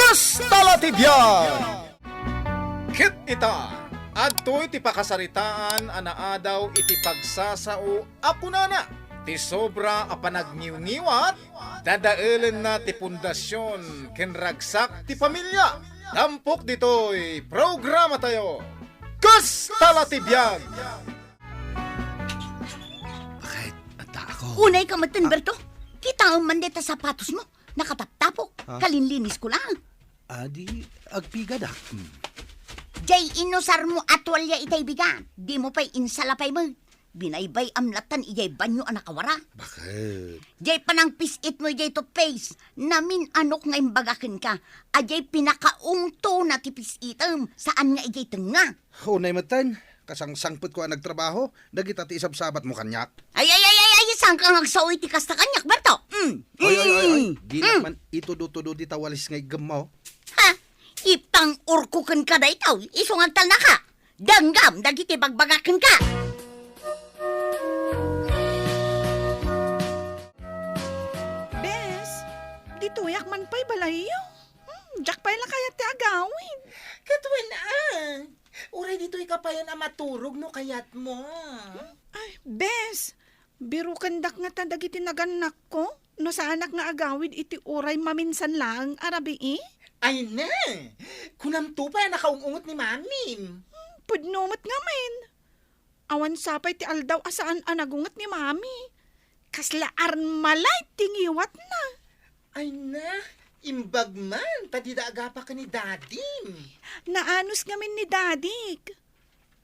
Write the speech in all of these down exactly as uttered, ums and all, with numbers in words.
Kasta la ti biag! Ket ita, adtoy ti pakasaritaan a naadaw iti pagsasao a kunana, ti sobra a panagniwngiwat, dadaelenna ti pundasion ken ragsak ti pamilia. Tampok ditoy programatayo, Kasta la ti biag! Bakit? Adda ako. Unay ka metten, Ah. Berto. Kitaem man deta sapatosmo. Nakataptapok. Ah. Kalinlinisko lang. Adi, agpigada. Hmm. Jay inusarmo a tualya itay bigat. Dimo pay insalapay met. Binaybay-am lattan ijay banyo a nakawara. Bakit? Jay panangpis-itmo ijay toothpaste. Namin-anok nga imbaga kenka. Ajay pinakaungto na ti pis-item. Saan nga ijay tengnga. Unay metten, kasangsangpetko a nagtrabaho, dagita ti isabsabatmo kaniak. Ay, ay, ay, ay, ay, saan ka nga agsao iti kasta kaniak, Berto? Mm. Ay, ay, ay, ay, Mm. Dinak Mm. man itudo-tudo dita walis nga iggemmo. Ha? Ipang-urko kenka daytoy, isu nga agtalnaka. Denggem dagiti bagbaga kenka. Bes, ditoyak man pay balayyo. Hmm, diak pay la kayat ti agawid. Ket wen a. Uray ditoy ka payen a maturog no kayatmo. Ay, bes, birukendak ngata dagiti nagannakko no saanak nga agawid iti uray maminsan laeng a rabii. Ay ne! Kunamto pay a nakaung-unget ni Mamim. Hmm, pudno met ngamin. Awan sapay ti aldaw a saan a nagunget ni Mami. Kasla armalay ti ngiwatna. Ay na, imbag man, ta dida agapa ken ni Dadim. Naanus ngamin ni Dadik.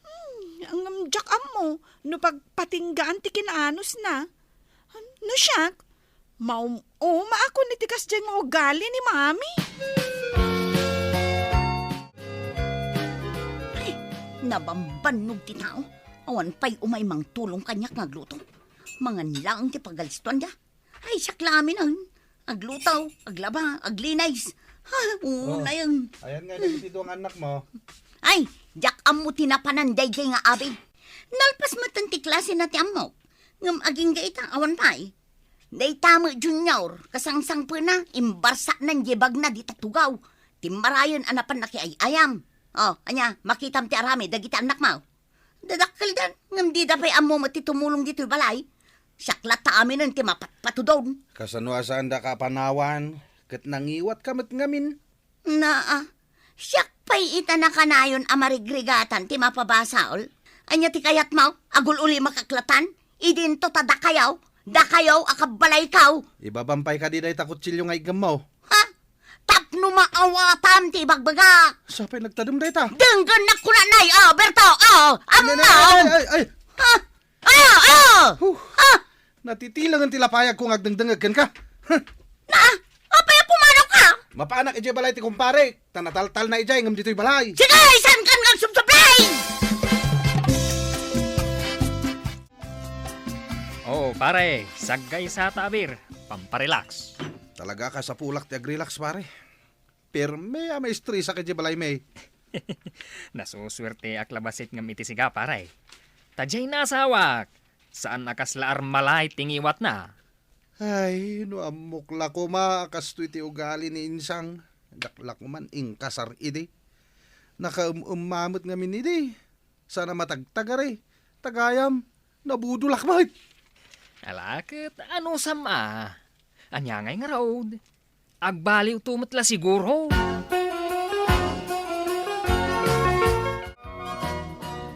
Hmm, ngem diak ammo no pagpatinggaan ti kinaanusna. No siak, maum-umaak iti kasdiay nga ugali ni Mami. Ay, nabambannog ti tao. Awan pay umay mangtulong kaniak nga agluto. Mangan laeng ti pagalistoanda. Ay, siak la aminen. Agluto, aglaba, aglinis. Ha, Oh, unayen. Ayan nga, dagiti duang anak mo. Ay, diak ammo ti napanan daydiay nga abi. Nalpas metten ti klasena ti ammok. Ngem agingga ita, awan pay. Dayta met Junior, kasangsangpetna, imbarsaknan di bagna dita tugaw. Timmarayen a napan nakiay-ayam. Oh, ania, makitam ti aramid dagiti annakmo. Dadakkeldan, ngem dida pay ammo met ti tumulong ditoy balay. Siak latta aminen ti mapatpatudon. Kasano a saandaka a panawan, ket nangiwatka met ngamin? Naa, siak pay ita nakanayon a marigrigatan ti mapabasol. Ania ti kayatmo? Agul-ulimak latta? Idinto ta dakayo, dakayo a kabbalayko. Ibabam pay kadi dayta kutsilio nga iggemmo. Ha? Tapno maawatam ti ibagbagak. Sapay nagtadem dayta. Denggennak kunanay, oh, Berto, oh, Ay, ay, ammom. Ay, ay, ay. Ha? Ah, ah! Huh. Ah! Natitilengen ti lapayagko nga agdengdengngeg kenka. Huh. Na, apay a pumanaw ka? Mapanak idiay balay ti kumpare, ta nataltalna idiay ngem ditoy balay. Sige, saan kan nga agsubsublay? Oo, pare, saggaysa ta a beer, pamparelax. Talaga, kasapulak ti agrelax, pare. Perme a maestresak idiay balaymi. Nasusuerteak la bassit ngem iti siga, pare. Ta diay naasawak, saan a kasla armalay ti ngiwatna. Ay, no ammok la koma a kastoy ti ugali ni Insang, diak la koman inkasar idi. Nakaem-emma met ngamin idi. Saan a matagtagari. Tagayam, nabudolak met. Ala, ket anusam a? Ania ngay ngarud? Agbaliwto met la siguro.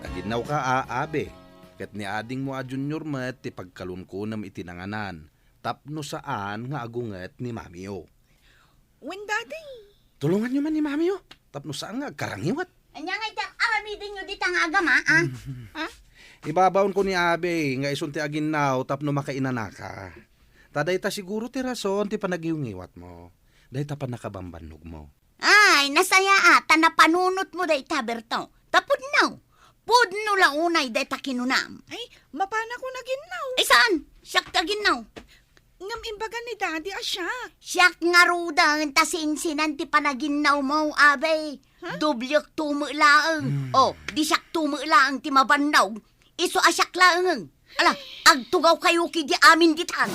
Aginnawka a, Abe, ket ni adingmo a Junior met ti pagkalunkunem iti nanganan. Tapno saan nga agunget ni Mamiyo. Wen, Daddy. Tulonganyo man ni Mamiyo, tapno saan nga agkarangiwat. Ania ngay ti aramidenyo dita nga agama, a? Ha? Ibabaonko ni Abe nga isun ti aginnaw tapno makainanaka. Ta dayta siguro ti rason ti panagiwngiwatmo. Dayta pannakabambannogmo. Ay, nasayaat, ta napanunotmo dayta, Berto. Ta pudno. Pudno la unay dayta kinunam. Ay, mapanakon aginnaw. Ay, saan? Siak ti aginnaw. Ngem imbaga ni Daddy a siak. Siak ngaruden ta sinsinan ti panaginnawmo, Abe. Ha? Doblekto met laeng. Hmm. O, di siakto met laeng ti mabannog. Isu a siak laeng. Ala, agtugawkayo kadi amin ditan.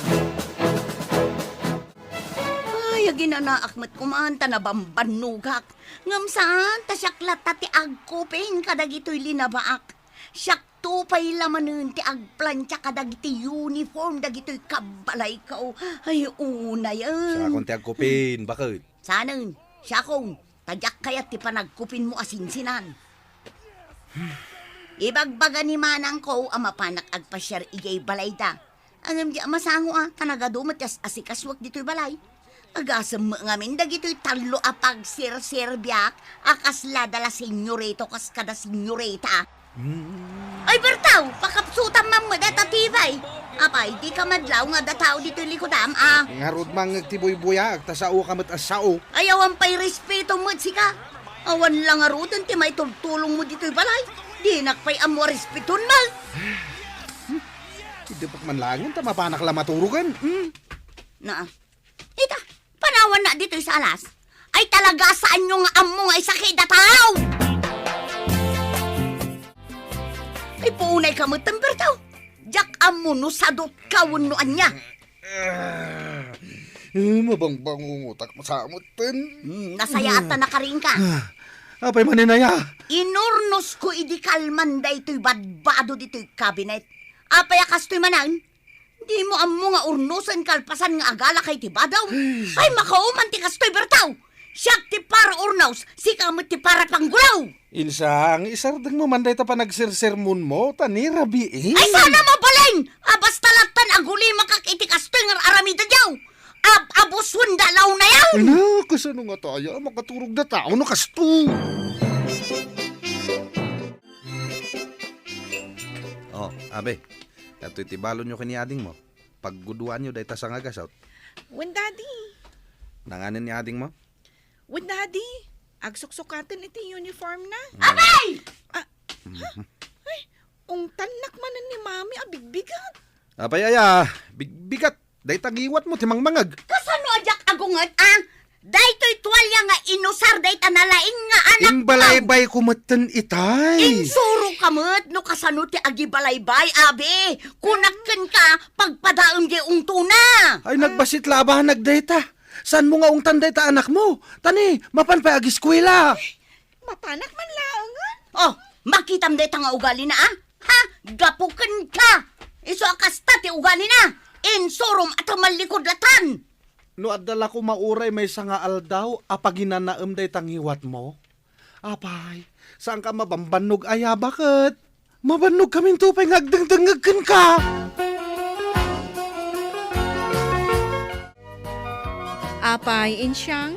Ay, Ginanaak met koman ta nabambannogak. Ngem saan ta siak latta ti agkupin kadagitoy linabaak. Siakto pay la manen ti agplancha kadagiti uniform dagitoy kabbalayko. Ay, unayen. Siakon ti agkupin, baket. Sanen, siakon, ta diak kayat ti panagkupinmo a sinsinan. Ibagbaga ni manangko a mapanak agpasiar idiay balayda. Ngem di a masango a, ta nagadu met ti as-asikasuak ditoy balay. Agasem met ngamin dagitoy tallo a pagsirserbiak a kasla da la senyorito kas kada senyorita. Mm. Ay, Bertaw, pakapsutam man met dayta tibay. Apay, di ka madlaw nga adda tao ditoy likodam, a? Ngarud mangngeg ti buybuyaak, ta saoka met a sao. Ay, awan pay respeto met sika. Awan la ngaruden ti maitultulongmo ditoy balay. Dinak pay ammo a respeton met. Iddepak man laengen ta mapanak la maturogen. Hmm? Na, ita, panawanna ditoy salas. Ay talaga, saanyo nga ammo nga isakit a tao? Ay, puunay ka met, Bertaw. Diak ammo no sadot ka wenno ania. Ah, eh, mabangbangungotak sa amutten. Hmm, nasayaat ta nakarinka. Ah, apay manen aya? Inurnosko idi kalman daytoy badbado ditoy kabinet. Apay a kastoy manen? Dimo ammo nga urnosen kalpasan nga agalaka iti badaw? Ay, makauman ti kastoy, Bertaw! Siak ti para urnos, sika met ti para panggulaw! Insang, isardengmo man dayta panagsersermonmo, ta ni rabii. Ay, sana mabalin! A, basta lattan agulimakak iti kastoy nga ar-aramidedyo! Ab-abuswenda law na yaw! Ano? Kasano nga taya? Makaturog da tao no kasto! Oh, abe. Datoy ti balonyo ken ni adingmo. Pagguduanyo dayta sangagasut. Wen, Daddy. Nanganen ni adingmo? Wen, Daddy. Agsuksukaten iti uniform na. Mm. Apay! Ah, ha? Mhm. Ay, ungtannak manen ni Mami a bigbigat. Apay aya, bigbigat. Dayta ngiwatmo ti mangmangeg. Kasano a diak agunget, a? Daytoy tualia nga inusar dayta nalaing nga anak. Imbalaybayko metten itay. Insuroka met no kasano ti agibalaybay, abi. Kunak kenka, pagpadaem diay ungtona. Ay, nagbasit la a banag dayta. Saanmo nga ungtan dayta anakmo? Ta ni, mapan pay agiskuela. Mapanak man laengen. Oh, makitam dayta nga ugalina, a? Ha? Gapu kenka! Isu a kasta ti ugalina, insurom a tumallikod latan! No adda la koma uray maysa nga aldaw a paginanaem dayta ngiwatmo, apay, saanka mabambannog aya, baket? Mabannogkaminto pay nga agdengdengngeg kenka. Apay, Insiang,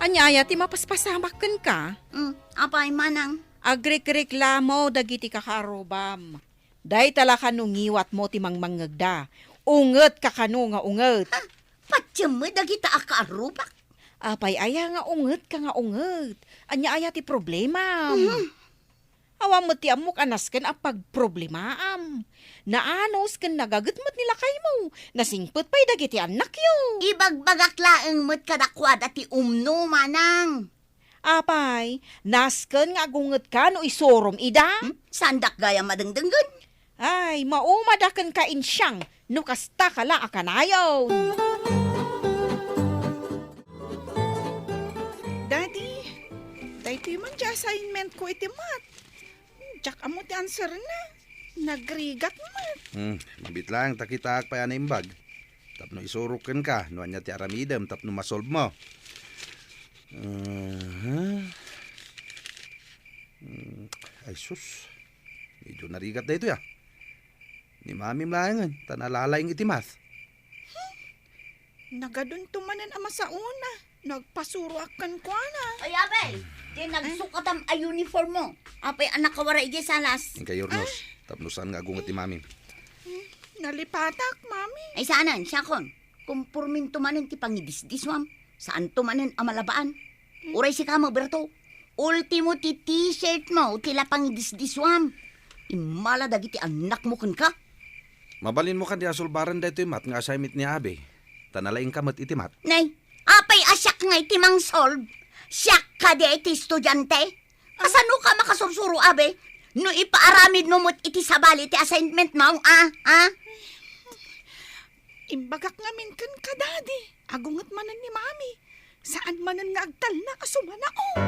ania aya ti mapaspasamak kenka? Mm, apay, manang? Agrikreklamo dagiti kakaarrubam. Dayta la kano ngiwatmo ti mangmangngegda. Ungetka kano nga unget. Ha? Patiem met dagita a kaarrubak? Apay aya nga ungetka nga unget? Ania aya ti problemam? Mhm. Awan met ti ammok a nasken a pagproblemaam. Naanus ken nagaget met ni lakaymo. Nasingpet pay dagiti annakyo. Ibagbagak laeng met kadakuada ti umno, manang. Apay, nasken nga agungetka no isurom ida? Hmm? Saandak gayam a dengdenggen? Ay, maumada kenka, Insiang, no kastaka la a kanayon. Daddy, daytoy man ti assignment ko iti math. Diak ammo ti answer na. Nagrigat met. Hmm, mabiit laeng ta kitaak pay a naimbag. Tapno isurok kenka no ania ti aramidem tapno masolvemo. Aha. Hmm, ay sus. Medyo narigat daytoy, a. Ni Mamim laengen, ta nalalaing iti math. Hmm. Nagadunto manen a masaona. Nagpasuroak kenkuana. Ay, abay, di nagsukatam a uniformmo. Apay a nakawara idiay salas. Inka, Yornos, tapno saan nga agunget ti Mamim. Hmm, nalipatak, Mami. Ay, saanen, siakon. Kumporminto manen ti pangidisdiswam. Saanto manen a malabaan. Hmm. Uray sika, Maberto. Ultimo ti t-shirt mo, ti lapang idisdiswam. Immala dagiti annakmo kenka. Mabalinmo kadi a solbaren daytoy math nga assignment ni Abi. Ta nalaingka met iti math. Nay, apay a siak nga iti mangsolb? Siak kadi ti estudiante? Kasano ka makasursuro, Abi? No ipaaramidmo met iti sabali ti assignment mo, a? A? Imbagak ngamin kenka, Daddy. Agunget manen ni Mami. Saan manen nga agtalna a sumana, oh.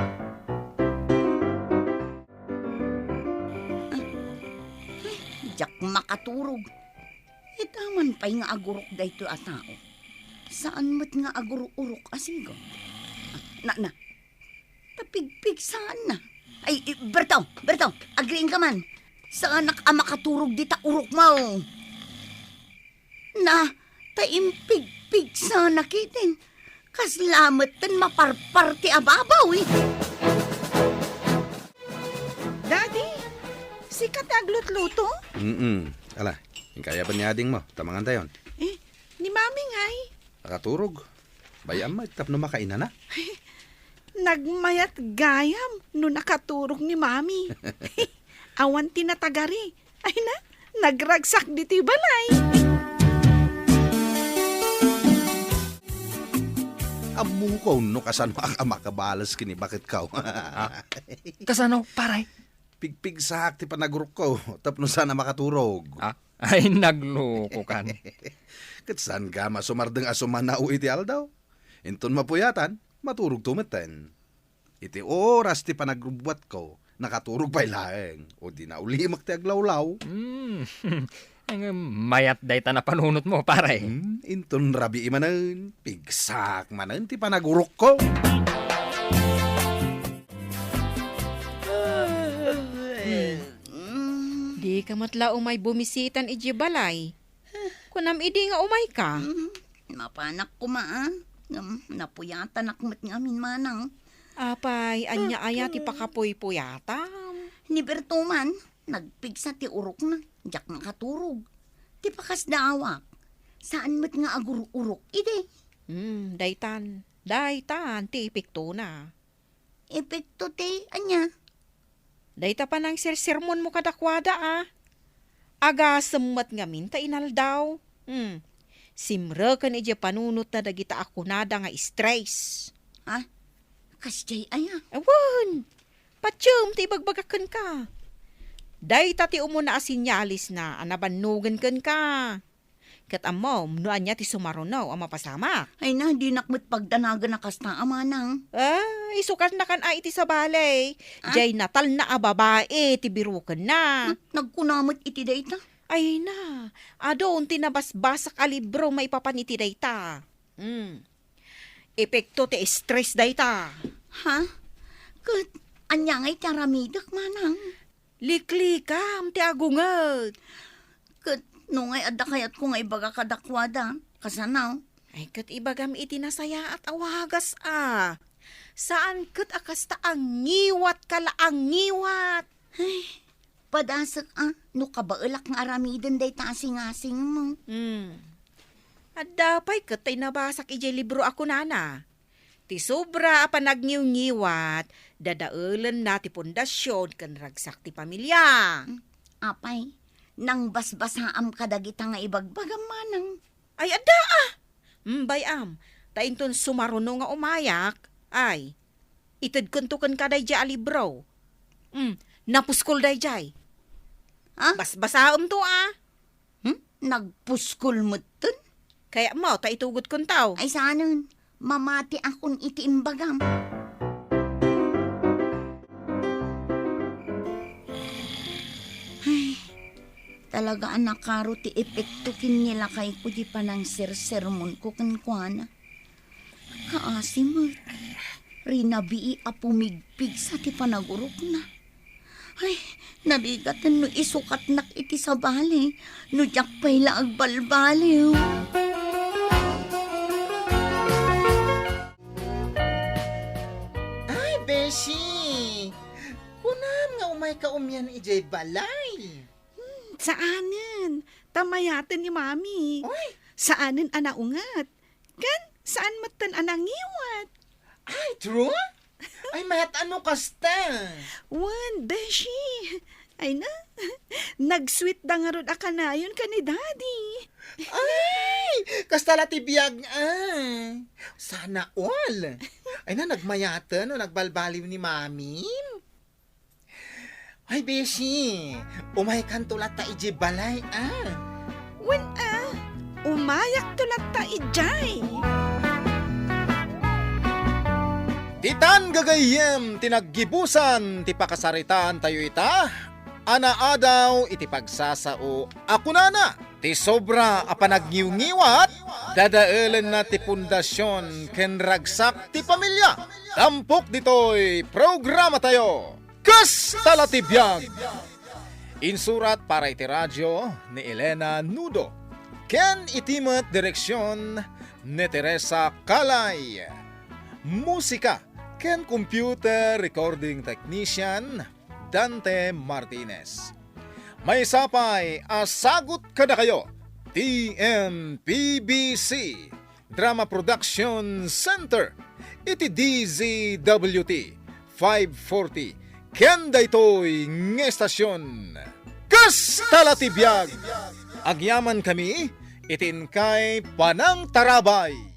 Diak makaturog. Ita man pay nga agurok daytoy a tao. Saan met nga agururok a sigud. Ah, na, na. Tapigpigsaanna. Ay, eh, Berto, Berto, agriingka man. Saanak a makaturog dita urokmo. Na, ta impigpigsana ketdin. Kasla met ten maparpar ti ababaw, eh. Daddy, sika ti aglutluto? Mm-mm. Ala, inka aya ni adingmo, ta mangantayon. Eh, ni Mami ngay? Nakaturog. Bay-am met tapno makainana. Nagmayat gayam no nakaturog ni Mami. Awan ti natagari. Ay na, nagragsak ditoy balay. Ammok no kasano a makabalas ken ni baketko. Ah, kasano, pare? Pigpigsaak ti panagurokko tapno saan a makaturog. Ah, ay, naglukokan. Ket saan gayam a sumardeng a sumana iti aldaw? Inton mapuyatan, maturogto metten. Iti oras ti panagrubuatko, nakaturog pay laeng, o di naulimek ti aglawlaw. Hmm. Ay, mayat dayta napanunotmo, pare. Hmm, inton rabii manen, pigsaak manen ti panagurokko. Hmm. Dika met la umay bumisitan idiay balay. Kunam idi nga umayka? Hmm, mapanak koma, ah. Ngem napuyatanak met ngamin, manang. Apay, ania aya ti pakapuypuyatam? Ni Berto man, nagpigsa ti urokna, diak makaturog. Ti pakasdaawak, saan met nga agur-urok idi. Hmm, daytan, daytan ti epektona. Epekto ti ania? Dayta panangsersermonmo kadakuada, a. Agasem met ngamin ta inaldaw. Hmm. Simreken idiay panunotda dagita a kunada nga stress. Ha? Kasdiay aya? Awan! Patiem ti ibagbagak kenka. Dayta ti umuna a senyalesna a nabannogen kenka. Ket ammom no ania ti sumaruno a mapasamak. Ay na, dinak met pagdanagan a kasta a manang. Ah, isukatnakan a iti sabali. Ah? Diay natalna a babai ti birukenna. Hmm, nagkuna met iti dayta. Ay na, adun ti nabasbasak a libro maipapan iti dayta. Hmm. Epekto ti stress dayta. Ha? Ket ania ngay ti aramidek, manang? Liklikam ti agunget. Ket no ngay adda kayatko nga ibaga kadakuada, kasano? Ay, ket ibagam iti nasayaat a wagas a. Saan ket a kasta a ngiwatka la a ngiwat. Ay, padasek a, no kabaelak nga aramiden dayta a singasingmo. Hmm. Adda pay ket tay nabasak idiay libro a kunana. Ti sobra a panagniwngiwat, dadaelenna ti pundasyon ken ragsak ti pamilia. Mm, apay, nangbasbasaam kadagita nga ibagbagam manang? Ay, adda, a! Mm, bay-am, ta inton sumaruno nga umayak, ay, itedkento kenka daydiay a libro. Mm, napuskol daydiay. Ha? Basbasaemto, a! Hmm? Nagpuskol metten? Kayatmo ta itugotkonto? Ay, saanen. Mamatiakon iti imbagam. Ay, talaga a nakaro ti epekto ken ni lakayko ti panangsersermonko kenkuana. Kaasi met, rinabii a pumigpigsa ti panagurokna. Ay, narigaten no isukatnak iti sabali, no diak pay la agbalbaliw. Ay, Beshi! Kunam nga umayka umian idiay balay. Hmm, saanen. Ta mayaten ni Mami. Oy! Saanen a naunget. Ken saan metten a nangiwat. Ay, true? Ay, mayat a no kasta. Wen, Beshi. Ay na, nag-sweet da ngarud a kanayon ken ni Daddy. Ay, kasta la ti biag, a. Sana all. Ay na, nagmayaten no nagbalbaliw ni Mami. Ay, Beshi, umaykanto latta idiay balay, a. Wen, a, umayakto latta idiay. Tan gagayyem ti naggibusan ti pakasaritaantayo ita a naadaw iti pagsasao a kunana, ti sobra a panagniwngiwat, dadaelenna ti pundasion ken ragsak ti pamilia. Tampok ditoy programatayo, Kasta la ti biag! Insurat para iti radio ni Elena Nudo, ken iti met direksion ni Teresa Calay. Musika ken computer recording technician, Dante Martinez. Maysa pay a sagut kadakayo, T M P B C Drama Production Center, iti D Z W T five forty, ken daytoy nga estasion. Kasta la ti biag! Agyamankami iti inkay panangtarabay.